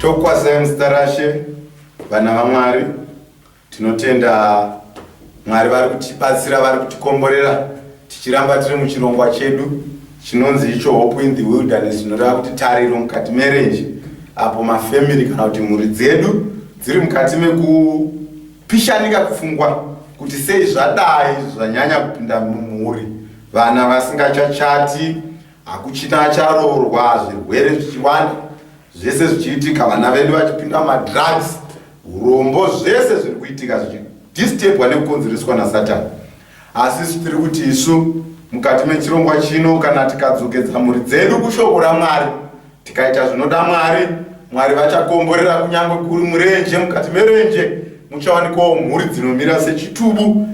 Tokukwazisai muzita raShe, vana vaMwari. Tinotenda Mwari vari kutibatsira, vari kutikomborera tichiramba tiri muchirongwa chedu chinonzi icho Hope in the Wilderness, zvinoreva kuti tariro mukati merenje, apo mafemiri kana kuti mhuri dzedu dziri mukati mekupishanika kupfungwa kuti sei zvadai zvanyanya kupinda mumhuri, vana vasingachachati, hakuchina acharoorwa, zvirwere zvichiwanda, zvese zvichiitika, vana vedu vachipinda mumadrugs, urombo, zvese zviri kuitika zvichidisturbwa nekukonzereswa nasatani. Asi isu tiri kuti isu mukati mechirongwa chino, kana tikadzokedza mhuri dzedu kushoko raMwari, tikaita zvinoda Mwari, Mwari vachakomborera. Kunyange kuri murenje, mukati merenje muchawanikwawo mhuri dzinomira sechitubu.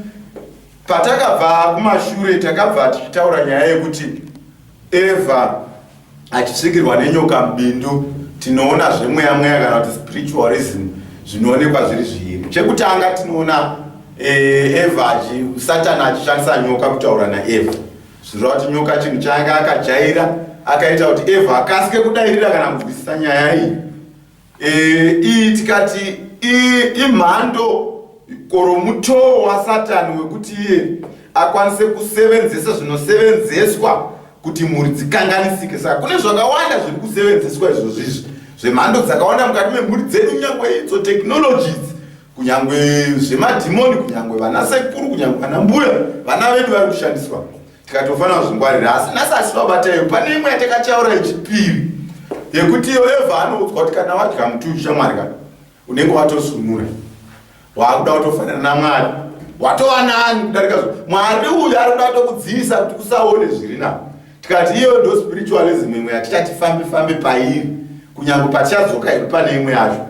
Patakabva kumashure, takabva tichitaura nyaya yekuti Eva achisvikirwa nenyoka mubindu, tinoona zvemweya mweya kana kuti spiritualism zvinoonekwa zviri zviviri. Chekutanga tinoona Eva, Satani achishandisa nyoka kutaura naEva, zvireva kuti nyoka chinhu chaanga akajaira, akaita kuti Eva akasike kudairira kana kunzwisisa nyaya iyi. Iyi tikati imhando koromutoo waSatani wekuti iye akwanise kusevenzesa zvinosevenzeswa kuti mhuri dzikanganisike. Saka kune zvakawanda zviri kusevenzeswa izvozvo izvi zvemhando dzakawanda mukati memhuri dzedu, kunyangwe idzo technologies, kunyangwe zvemadhimoni, kunyangwe vana sekuru, kunyangwe vana mbuya, vana vedu vari kushandiswa, tikatofanira kuzvingwarira. Asi nhasi asivabatayo, pane imwe yatakachaura yechipiri yekuti iyo Evha anoudzwa kuti kana wadya muti uyu, shamwari, kana unenge watosunura, waakuda kutofanana naMwari, watova nani kudarika zvo Mwari uyu ari kuda kutokudzivisa kuti kusaone zviri navo. Tikati iyo ndo spiritualism imwe yatichati fambe fambe pairi, kunyange patichadzoka hedu pane imwe yacho.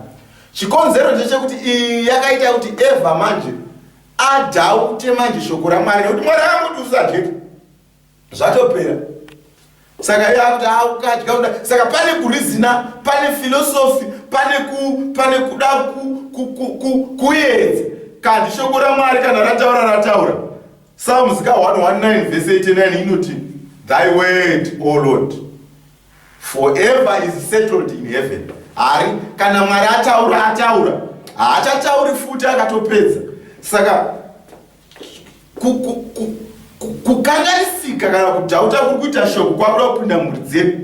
Chikonzero ndechekuti iyi yakaita kuti Evha manje adhaute manje shoko raMwari, nekuti Mwari akangoti usadye, zvatopera. Saka iye akuti aukadya uda. Saka pane kurizina, pane philosophy, pane kuda kuedza. Kandi shoko raMwari kana rataura, rataura. Psalms ka 119 verse 89 inoti, "Thy word, O Lord, forever is settled in heaven." Hari kana Mwari ataura, ataura, haachatauri futi, akatopedza. Saka kukanganisika kana kudhauta kuri kuita shoko kwakuda kupinda mhuri dzedu,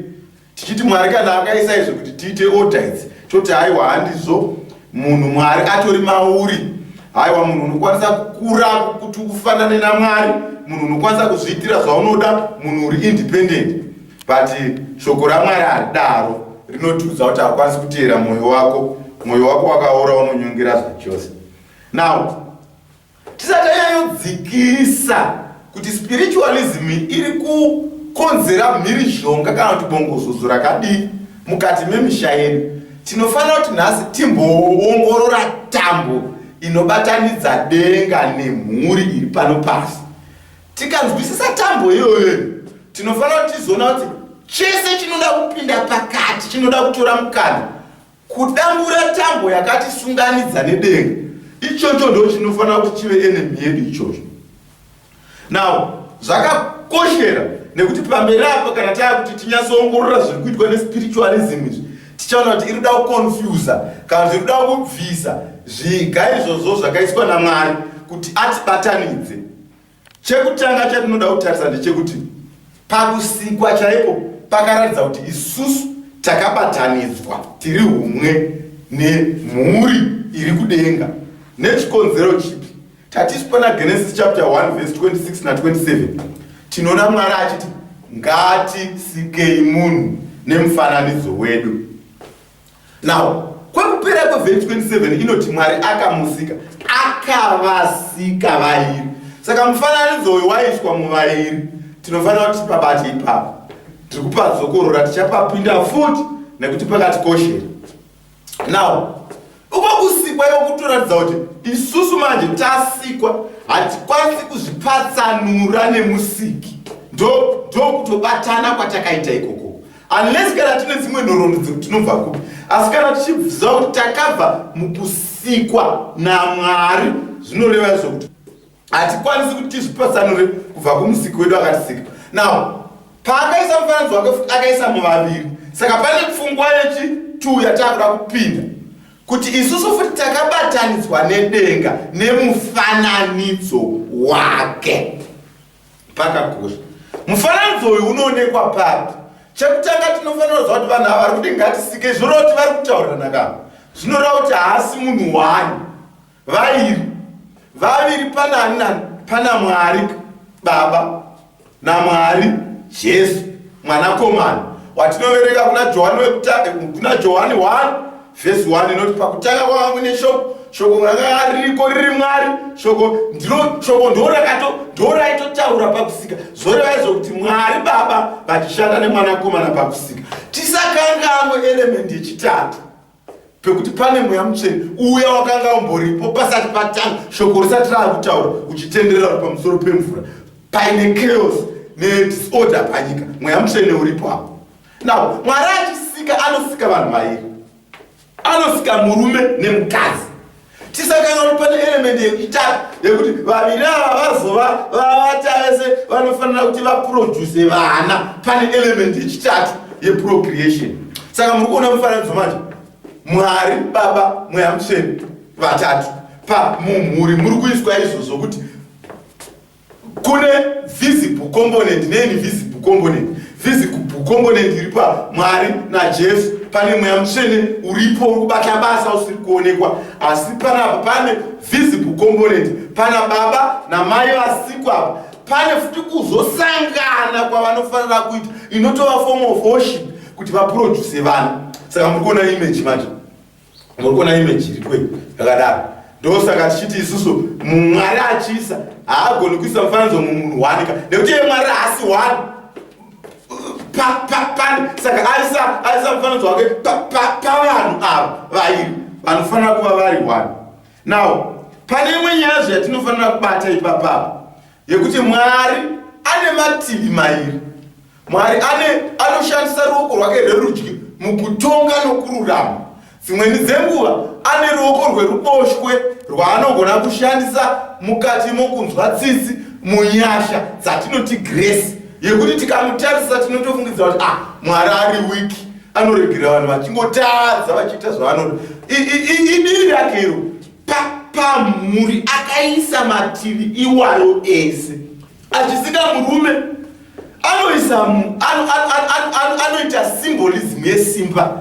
tichiti Mwari kana akaisa izvo kuti tiite order idzi, toti haiwa, handizvo, munhu Mwari atori mauri. Haiwa, munhu unokwanisa kukura kuti ufanane naMwari, munhu unokwanisa kuzviitira zvaunoda, munhu uri independent. But shoko raMwari haridaro, rinotiudza kuti haukwanisi kuteera mwoyo wako, mwoyo wako wakaora, unonyongera zvachose. Now tisati tanyanyodzikisa kuti spiritualism iri kukonzera mhirizhonga kana kuti bongozozo rakadii mukati memisha yedu, tinofanira kuti nhasi timboongorora tambo inobatanidza denga nemhuri iri pano pasi. Tikanzwisisa tambo iyoyo, tinofanira kuti tizoona kuti chese chinoda kupinda pakati, chinoda kutora mukana kudambura tambo yakatisunganidza nedenga, ichocho ndo chinofanira kuti chive enemy yedu ichocho. Now zvakakoshera nekuti pamberi apo kana taa kuti tinyatsoongorora zviri kuitwa nespiritualism izvi, tichaona kuti iri kuda kuconfusa kana kuti iri kuda kubvisa zviga izvozvo zvakaiswa naMwari kuti atibatanidze. Chekutanga chatinoda kutarisa ndechekuti pakusikwa chaipo pakaratidza kuti isusu takabatanidzwa, tiri humwe nemhuri iri kudenga. Nechikonzero chipi? Tatisu pana Genesis chapter 1 verse 26 na27, tinoona Mwari achiti, "Ngatisikei munhu nemufananidzo wedu." Now kwekupera kwevhesi 27 inoti Mwari akamusika, akavasika vairi. Saka mufananidzo uyu waiswa muvairi. Tinofanira kuti pabate ipapo, tiri kupadzokorora, tichapapinda futi nekuti pakatikoshera. Now uko kusikwa iko kutoratidza kuti isusu manje tasikwa, hatikwanisi kuzvipatsanura nemusiki. Ndo kutobatana kwatakaita ikoko, unless kana tine dzimwe nhoroondo dzekuti tinobva kupi. Asi kana tichiziva kuti takabva mukusikwa naMwari, zvinoreva izvo kuti hatikwanisi kuti tizvipatsanure kubva kumusiki wedu akatisika. Now paakaisa mufananidzo wake futi akaisa muvaviri, saka pane pfungwa yechi 2 yatakuda kupinda kuti isusu futi takabatanidzwa nedenga nemufananidzo wake. Pakakosha. Mufananidzo uyu unoonekwa papi? Chekutanga tinofanira kuziva kuti vanhu ava vari kuti ngatisike, zvoreva kuti vari kutaurirana kava. Zvinoreva kuti haasi munhu wani. Vairi. Vaviri pana ani nani? Pana Mwari Baba naMwari Jesu Mwanakomana watinoverenga kuna Johani wekutanga kuna Johani 1 vhesi 1 inoti pakutanga kwanga kune shoko, shoko ranga ririko riri Mwari, shoko ndiro shoko ndorakato ndoraitotaura pakusika. Zvoreva izvo kuti Mwari Baba vachishanda neMwanakomana pakusika. Tisakanganwe element yechitatu pekuti pane mweya mutsvene uya wakanga umboripo pasati patanga shoko risati raakutaura uchitenderera uri pamusoro pemvura paine chaos nedisorder panyika mweya mutsvene uripo apo. Now Mwari achisika anosika vanhu vairi, anosika murume nemukadzi. Tisakanganwa pane element yechitatu yekuti vaviri ava vazova vavata vese vanofanira kuti vaproduce vana. Pane element yechitatu yeprocreation. Saka muri kuona mufananidzo manje, Mwari Baba, Mweya Mutsvene vatatu pamumhuri muri kuiswa izvozvo kuti kune visible component neinvisible component. Visible component iri pa Mwari naJesu, pane Mweya Mutsvene uripo uri kubata basa usiri kuonekwa, asi panapa pane visible component, pana baba namai vasikwa apa, pane futi kuzosangana kwavanofanira kuita inotova form of worship kuti vaproduce vana. Saka muri kuona image manje, muri kuona image iripo yakadaro. Ndosaka tichiti isusu Mwari achiisa haagoni kuisa mufananidzo mumunhu one ka, nekuti iye Mwari haasi one pane. Saka aisa mufananidzo wake pavanhu ava vairi vanofanira kuva vari one. Now pane imwe nyaya zve yatinofanira kubata ipapapa yekuti Mwari ane mativi mairi. Mwari ane anoshandisa ruoko rwake rwerudyi mukutonga nokururama. Dzimweni dzenguva ane ruoko rweruboshwe rwaanogona kushandisa mukati mokunzwa tsitsi munyasha dzatinoti grace, yekuti tikamutarisa tinotofungidzira kuti ah, Mwari ari weak, anoregerera vanhu vachingotadza vachiita zvavanoda. Idiri rake iro pamhuri akaisa mativi iwayo ese. Achisika murume anoisa anoita symbolism yesimba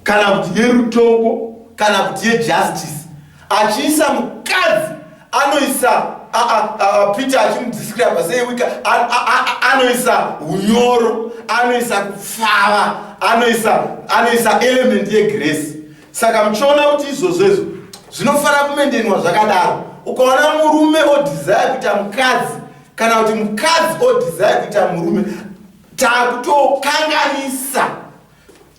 kana kuti yerutongo kana kuti yejustice. Achiisa mukadzi anoisa Peter achimudescribe seiwika, anoisa unyoro, anoisa kupfava, anoisa element yegrace. Saka muchiona kuti izvozvo izvo zvinofanira kumendenwa zvakadaro. Ukaona murume odesire kuita mukadzi kana kuti mukadzi odesire kuita murume, takutokanganisa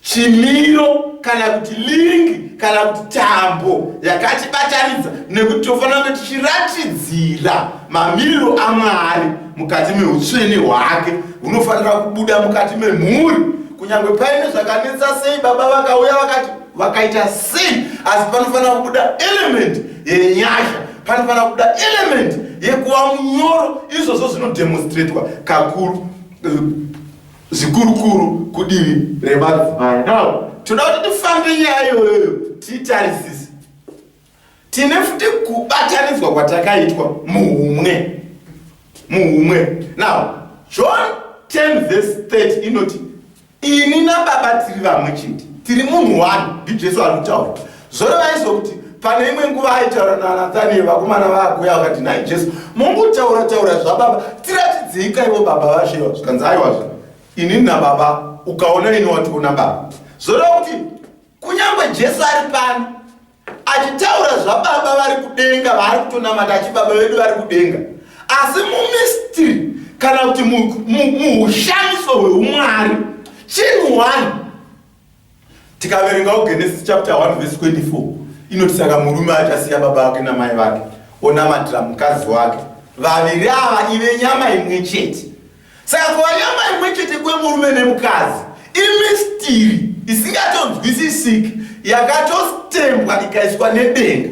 chimiro kana kuti link kana kuti tambo yakatibatanidza, nekuti tofanira kunge tichiratidzira mamiriro aMwari mukati meutsvene hwake hunofanira kubuda mukati memhuri. Kunyange paine zvakanetsa sei, baba vakauya vakati vakaita sei, asi panofanira kubuda element yenyasha, panofanira kubuda element yekuva munyoro. Izvozvo zvinodemonstratwa kakuru zvikurukuru kudivi remadzimai. Now toda kuti tifambe nyaya iyoyoyo tiitarisise. Tine futi kubatanidzwa kwatakaitwa muhumwe, muhumwe. Now John 10 verse 30 inoti ini naBaba tiri vamwe chete, tiri munhu one. NdiJesu ari kutaura. Zvoreva izvo kuti pane imwe nguva aitaura naNathaniel, vakomana vaakuya vakati, nhai Jesu, mungotaura taura zvababa, tiratidzei kaivo baba vashewa. Zvikanzi aiwazve, inini nababa, ukaona ini watoona baba. Zvoreva kuti kunyange Jesu ari pano achitaura zvababa vari kudenga vaari kutonamata achibaba vedu vari kudenga, asi mumistiri kana kuti muhushamiso hweumwari chinhu one. Tikaverengawo Genesis chapter 1 verse 24 inoti saka murume achasiya baba vake namai vake onamatira mukadzi wake, vaviri ava ive nyama imwe chete. Saka kuva nyama imwe chete kwemurume nemukadzi imistiri isingatonzwisisiki yakatostembwa ikaiswa nedenga.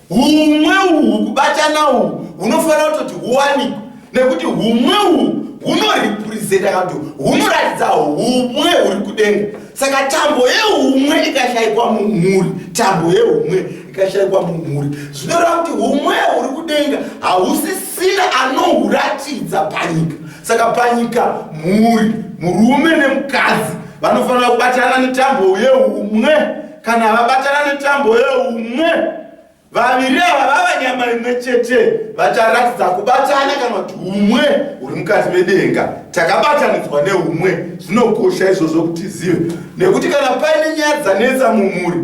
Humwe uhu, kubatana uhu hunofanira kutoti huwanikwe, nekuti humwe uhu hunorepresenta kana kuti hunoratidza humwe huri kudenga. Saka tambo yeumwe ikashayikwa mumhuri, tambo yeumwe ikashayikwa mumhuri, zvinoreva kuti umwe huri kudenga hausisina anohuratidza panyika. Saka panyika mhuri, murume nemukadzi vanofanira kubatana netambo yeumwe. Kana vabatana netambo yeumwe, vaviri ava vava nyama imwe chete, vacharatidza kubatana kana kuti umwe huri mukati medenga. Takabatanidzwa neumwe. Zvinokosha izvozvo kuti tizive, nekuti kana paine nyaya dzanetsa mumhuri,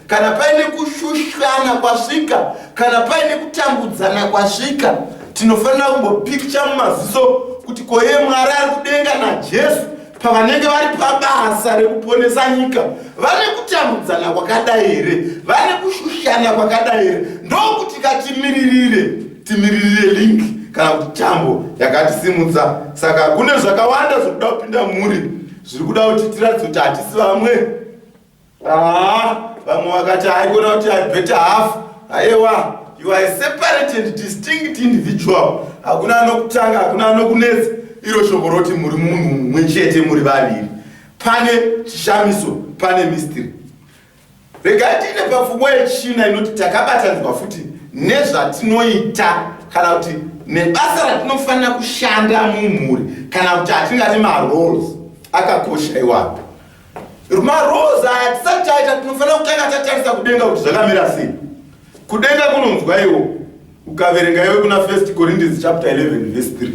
kana paine kushushana kwasvika, kana paine kutambudzana kwasvika, tinofanira kumbopikicha mumaziso kuti koye Mwari ari kudenga naJesu pavanenge vari pabasa rekuponesa nyika vane kutambudzana kwakadai here, vane kushushana kwakadai here? Ndokuti katimiririre, timiririre link kana kuti tambo yakatisimudza. Saka kune zvakawanda zviri kuda kupinda mhuri, zviri kuda kuti tiratidze kuti hatisi vamwe. Vamwe vakati haikona kuti I better half. Aiwa, you are a separate and distinct individual. Hakuna anokutanga, hakuna anokunetsa. Iro shoko roti muri munhu mumwe chete muri vaviri. Pane chishamiso, pane mystery. Regai tiine papfungwa yechina inoti takabatanidzwa futi nezvatinoita kana kuti nebasa ratinofanira kushanda mumhuri, kana kuti hatingati maroles akakosha iwapo. Maroles aya tisati taita, tinofanira kutanga tatarisa kudenga kuti zvakamira sei. Kudenga kunonzwa iwo. Ukaverenga iwe kuna 1 Corinthians chapter 11 verse 3,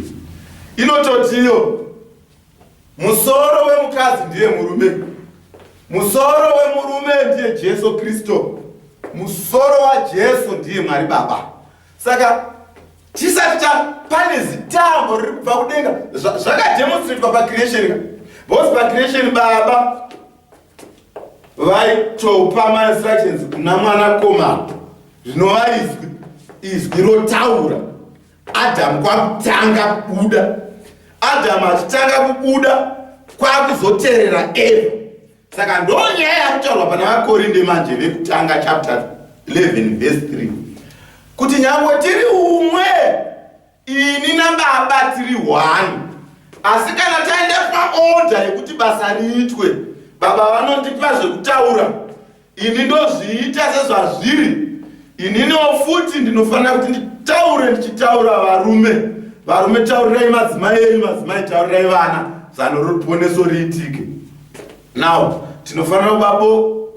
inototiyo musoro wemukadzi ndiye murume, musoro wemurume ndiye Jesu Kristu, musoro waJesu ndiye Mwari Baba. Saka tisati ta pane zitambo riri kubva kudenga, zvakademonstratwa pacreation ka, because pacreation Baba vaitopa mainstructions kuna Mwanakomana, zvinova izwi. Izwi rotaura, Adhamu kwakutanga kubuda. Adhamu achitanga kubuda kwakuzoterera Eva. Saka ndo nyaya yakutaurwa pana Vakorinde manje vekutanga chapter 11 verse 3, kuti nyangwe tiri umwe, ini naBaba tiri one, asi kana taenda paorder yekuti basa riitwe, Baba vanondipa zvekutaura, ini ndozviita sezvazviri. Ininiwo futi ndinofanira kuti nditaure. Ndichitaura, varume, varume taurirai madzimai enyu, madzimai taurirai vana, zano roruponeso riitike. Now tinofanira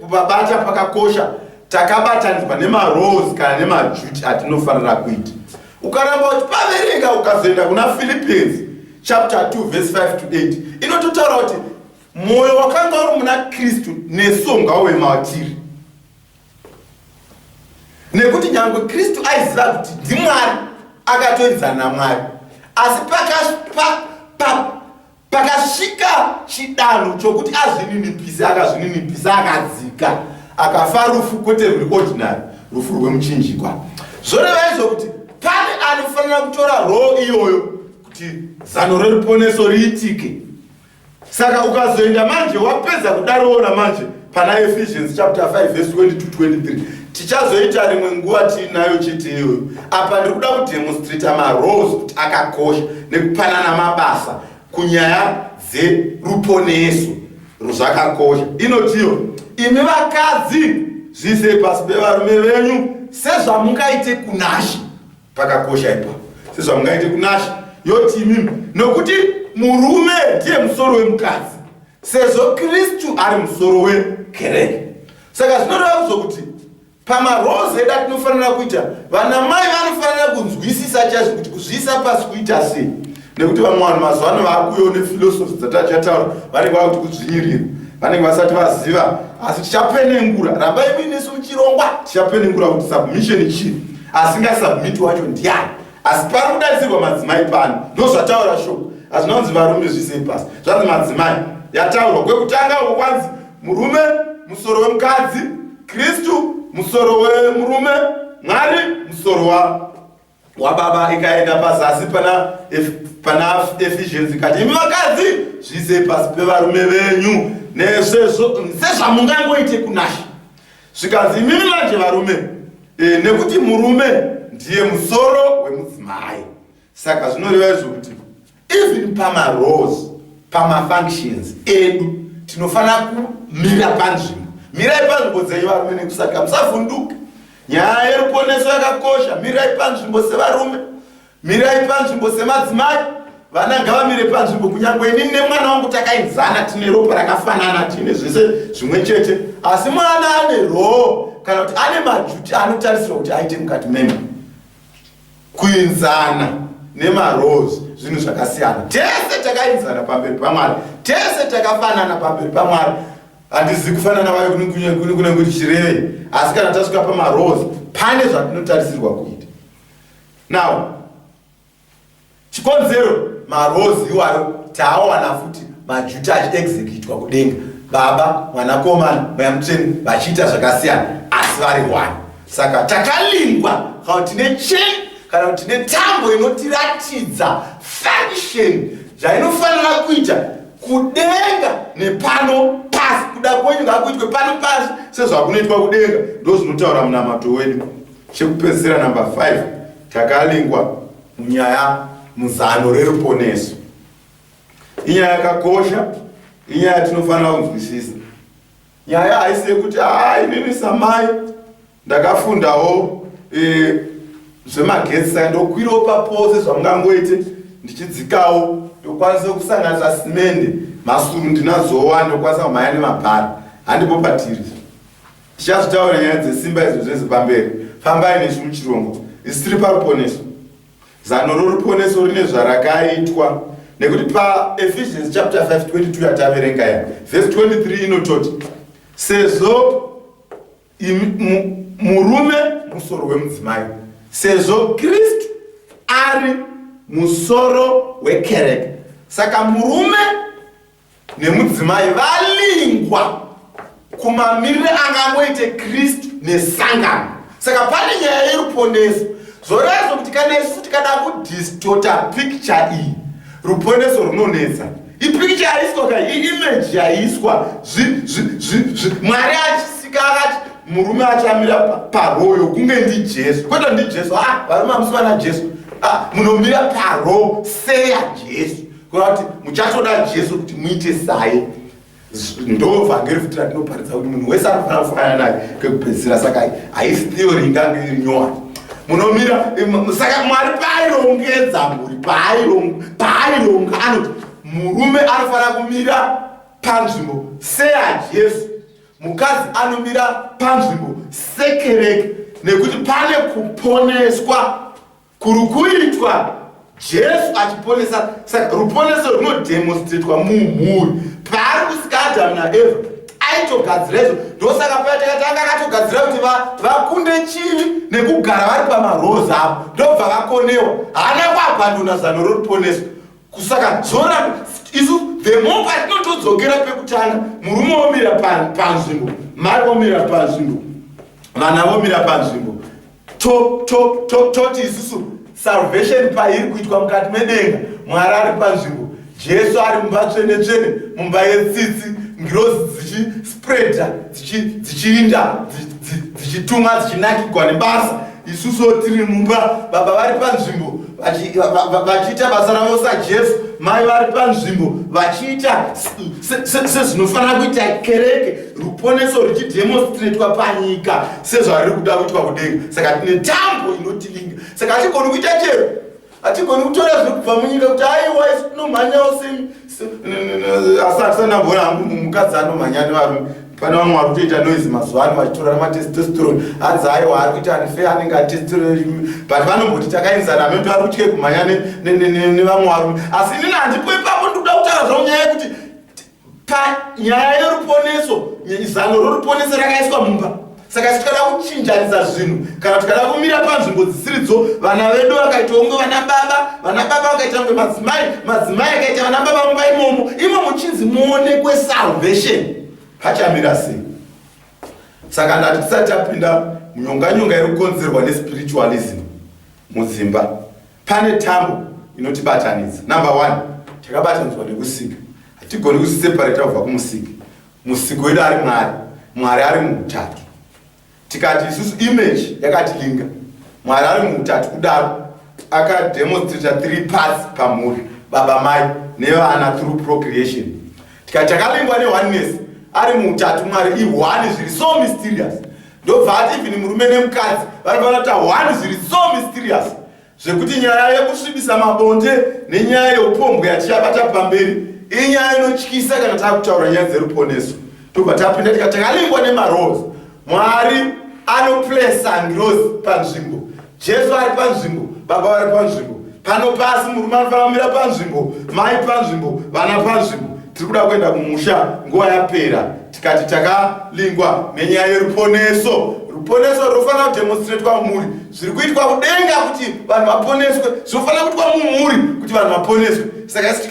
kuvabata pakakosha. Takabatanidzwa nemaroles kana nemaduty atinofanira kuita. Ukaramba uchipaverenga, ukazoenda kuna Philippians chapter 2 verse 5 to 8, inototaura kuti mwoyo wakanga uri muna Kristu nesu ngauve matiri, nekuti nyange Kristu aiziva kuti ndiMwari, akatoenzana naMwari, asi pakasvika chidanho chokuti azvininipise, akazvininipisa, akadzika, akafa rufu, kwete rwuri ordinary, rufu rwemuchinjikwa. Zvoreva izvo kuti pane anofanira kutora role iyoyo kuti zano reruponeso riitike. Saka ukazoenda manje, wapedza kudaroona manje pana Ephesians chapter 5 verse 22 23, tichazoita rimwe nguva tiinayo chete iyoyo. Apa ndiri kuda kudemonstrata maroles kuti akakosha nekupanana mabasa kunyaya dzeruponeso, zvakakosha. Inotiyo, imi vakadzi, zviisei pasi pevarume venyu sezvamungaite kunaShe. Pakakosha ipa, sezvamungaite kunaShe. Yoti imimi, nokuti murume ndiye musoro wemukadzi sezvo Kristu ari musoro wekereke. Saka zvinoreva kuzokuti pamaroles edu atinofanira kuita, vanamai vanofanira kunzwisisa chaizvo kuti kuzviisa pasi kuita sei, nekuti vamwe vanhu mazuva ano vaakuyo nephilosophy dzatachataura, vanenge vakuti kudzvinyirira, vanenge vasati vaziva. Asi tichapenengura, rambai muinesu muchirongwa, tichapenengura kuti submission chii, asingasubmiti wacho ndiani. Asi pari kudarisirwa madzimai pano, ndozvataura shoko. Hazvina kunzi varume zvisei pasi, zvanzi madzimai. Yataurwa kwekutanga uko kwanzi murume musoro wemukadzi, Kristu musoro wemurume, Mwari musoro waBaba. Ikaenda pazasi pana Ephesians ikati, imi vakadzi, zviisei pasi pevarume venyu sezvamungangoite kunaShe. Zvikanzi, imimi manje varume, nekuti murume ndiye musoro wemudzimai. Saka zvinoreva izvo kuti even pamaroles, pamafunctions edu, Tinofanira kumira panzvimbo. Mirai panzvimbo dzenyu varume nekusaka musavhunduke. Nyaya yeruponeso yakakosha. Mirai panzvimbo sevarume. Mirai panzvimbo semadzimai. Vana ngavamire panzvimbo kunyangwe inini nemwana wangu takainzana tine ropa rakafanana tine zvese zvimwe chete asi mwana ane roo kana kuti ane majuti anotarisirwa kuti aite mukati mema. Kuinzana nemaroles zvinhu zvakasiyana. Tese takainzana pamberi paMwari, tese takafanana pamberi paMwari. Handizivi kufanana vayo kunenge kuti chirevei, asi kana tasvika pamaroles pane zvatinotarisirwa kuita. Now Chikonzero marozi iwayo taawana futi majuti achiexecutwa kudenga baba mwanakomana mweya mutsvene vachiita zvakasiyana asi vari one saka takalingwa kana kuti tine chain kana kuti tine tambo inotiratidza function zvainofanira kuita kudenga nepano pasi kuda kwenyu ngakuitwe pano pasi sezvakunoitwa kudenga ndozvinotaura munamato wedu Chekupedzisira number 5 takalingwa munyaya muzano reruponeso. Inyaya yakakosha, inyaya yatinofanira kunzwisisa. Nyaya haisi yekuti haa inini samai ndakafundawo e, zvemagetsi saka ndokwirawo papose zvamungangoite ndichidzikawo ndokwanisa kusanganisa simende masuru ndinazowa ndokwanisa kumhanya nemabhara handipo patiri. Tichazvitaura nyaya dzesimba idzo zvese pamberi. Fambai nesu muchirongwa. Isu tiri paruponeso. Zano roruponeso rine zvarakaitwa nekuti paEphesians chapter 5 22 yataverenga ya verse 23 inototi sezvo murume musoro wemudzimai sezvo Kristu ari musoro wekereke saka murume nemudzimai valingwa kumamirire angangoite Kristu nesangano. Saka pane nyaya yeruponeso. Zvoreva kuti kana isu tikada kudistota picture iyi, ruponeso runonetsa. Ipicture yaiswa ka, iimage yaiswa. Mwari achisika akati murume achamira paroyo kunge ndiJesu. Kwete ndiJesu, ah, varume hamusi vana Jesu. Ah, munomira paro seya Jesu. Kureva kuti muchatoda Jesu kuti muite saye. Ndo vhangeri futi ratinoparidza kuti munhu wese anofanira kufanana naye kekupedzisira. Saka haisi theory ingange iri nyowani. Munomira saka Mwari paairongedza mhuri, paaironga anoti murume anofanira kumira panzvimbo seyaJesu, mukadzi anomira panzvimbo sekereke, nekuti pane kuponeswa Kuri kuitwa Jesu achiponesa, saka ruponeso runodemonstratwa mumhuri. Paari kusika Adamu naEvha aitogadzira izvo, ndosaka paya takati anga akatogadzira kuti vakunde chivi nekugara vari pamarozi avo, ndobva vakonewa. Haana kuabandona zano roruponeso. Kusaka zvoramba isu the more patinotodzokera pekutanga, murume omira panzvimbo, mai omira panzvimbo, vana vomira panzvimbo, toti to, to, to, isusu salvation pairi kuitwa mukati medenga, Mwari ari panzvimbo, Jesu ari mumba tsvene tsvene, mumba yetsitsi, ngirozi dzichispreada, dzichiinda, dzichitumwa, dzichinakigwa nebasa. Isusuwo tiri mumba, baba vari panzvimbo vachiita basa ravo saJesu, mai vari panzvimbo vachiita sezvinofanira kuita kereke, ruponeso ruchidemonstratwa panyika sezvariri kuda kuitwa kudenga. Saka tine tambo inotilinga, saka hatigoni kuita chero, hatigoni kutora zviri kubva munyika kuti aiwa isu tinomhanyawo semi. Asi hatisati ndamboona hangu mukadzi anomhanya nevarume. Pane vamwe vari kutoita noise mazuva ano vachitora nematestosterone, hanzi aiwa ari kuita unfair, anenge atestosterone, but vanomboti takaenzana, amene vari kutye kumhanya nevamwe varume. Asi inini handipo ipapo, ndikuda kutaura zvangu nyaya yekuti panyaya yeruponeso, zano roruponeso rakaiswa mumba. Saka isu tikada kuchinjanisa zvinhu kana tikada kumira panzvimbo dzisiridzo, vana vedu vakaita kunge vana baba, vana baba vakaita kunge madzimai, madzimai akaita vana baba mumba imomo, imo muchinzi muonekwe salvation, pachamira sei? Saka ndati tisati tapinda munyonganyonga iri kukonzerwa nespiritualism mudzimba, pane tambo inotibatanidza. Number one, takabatanidzwa nekusika. Hatigoni kuseparata kubva kumusiki. Musiki wedu ari Mwari, Mwari ari muutatu. Tikati isusu image yakatilinga, Mwari ari muutatu kudaro akademonstrata 3 parts pamhuri, baba, mai nevana through procreation. Tikati takalingwa neoneness ari muutatu Mwari i-one zviri so mysterious. Ndobva ati even murume nemukadzi vanofanira kuita one zviri so mysterious zvekuti nyaya yekusvibisa mabonde nenyaya yeupombwe yatichabata pamberi inyaya inotyisa kana taakutaura nyaya dzeruponeso. Tobva tapinda tikati takalingwa nemaroles. Mwari anoplesa ngirozi panzvimbo, Jesu ari panzvimbo, Baba vari panzvimbo. Pano pasi murume anofanira kumira panzvimbo, mai panzvimbo, vana panzvimbo. Tiri kuda kuenda kumusha, nguva yapera. Tikati takalingwa nenyaya yeruponeso. Ruponeso runofanira kudemonstratwa mumhuri. Zviri kuitwa kudenga kuti vanhu vaponeswe, zvinofanira kuitwa mumhuri kuti vanhu vaponeswe. Saka isu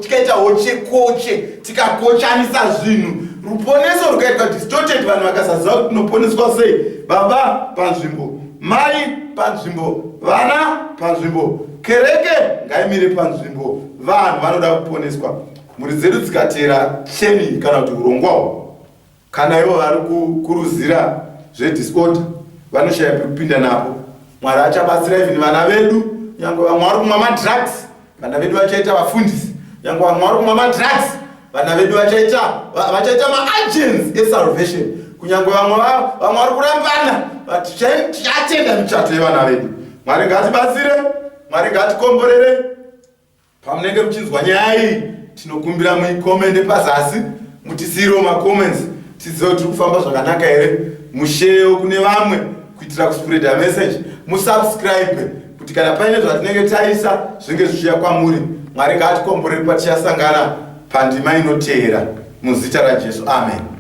tikaita hochekoche, tikakochanisa zvinhu, ruponeso rukaitwa distorted, vanhu vakasaziva kuti tinoponeswa sei. Baba panzvimbo, mai panzvimbo, vana panzvimbo, kereke ngaimire panzvimbo. Vanhu vanoda kuponeswa. Mhuri dzedu dzikateera cheni kana kuti urongwa uhwu, kana ivo vari kukuruzira zvedisorder vanoshaya pekupinda napo. Mwari achabatsira even vana vedu, nyangwe vamwe vari kumwa madrugs, vana vedu vachaita vafundisi, nyangwe vamwe vari kumwa madrugs, vana vedu vachaita vachaita maagents esalvation, kunyangwe vamwe vamwe vari kurambana, tichatenda michato yevana vedu. Mwari ngatibatsire, Mwari ngatikomborere. Pamunenge muchinzwa nyaya iyi, tinokumbira muikomende pazasi, mutisiirewo macomments tizive kuti tiri kufamba zvakanaka here. Musherewo kune vamwe kuitira kuspreada message. Musubscribe kuti kana paine zvatinenge taisa zvinge zvichiuya kwamuri. Mwari ngaatikomborere patichasangana pandima inoteera muzita raJesu, amen.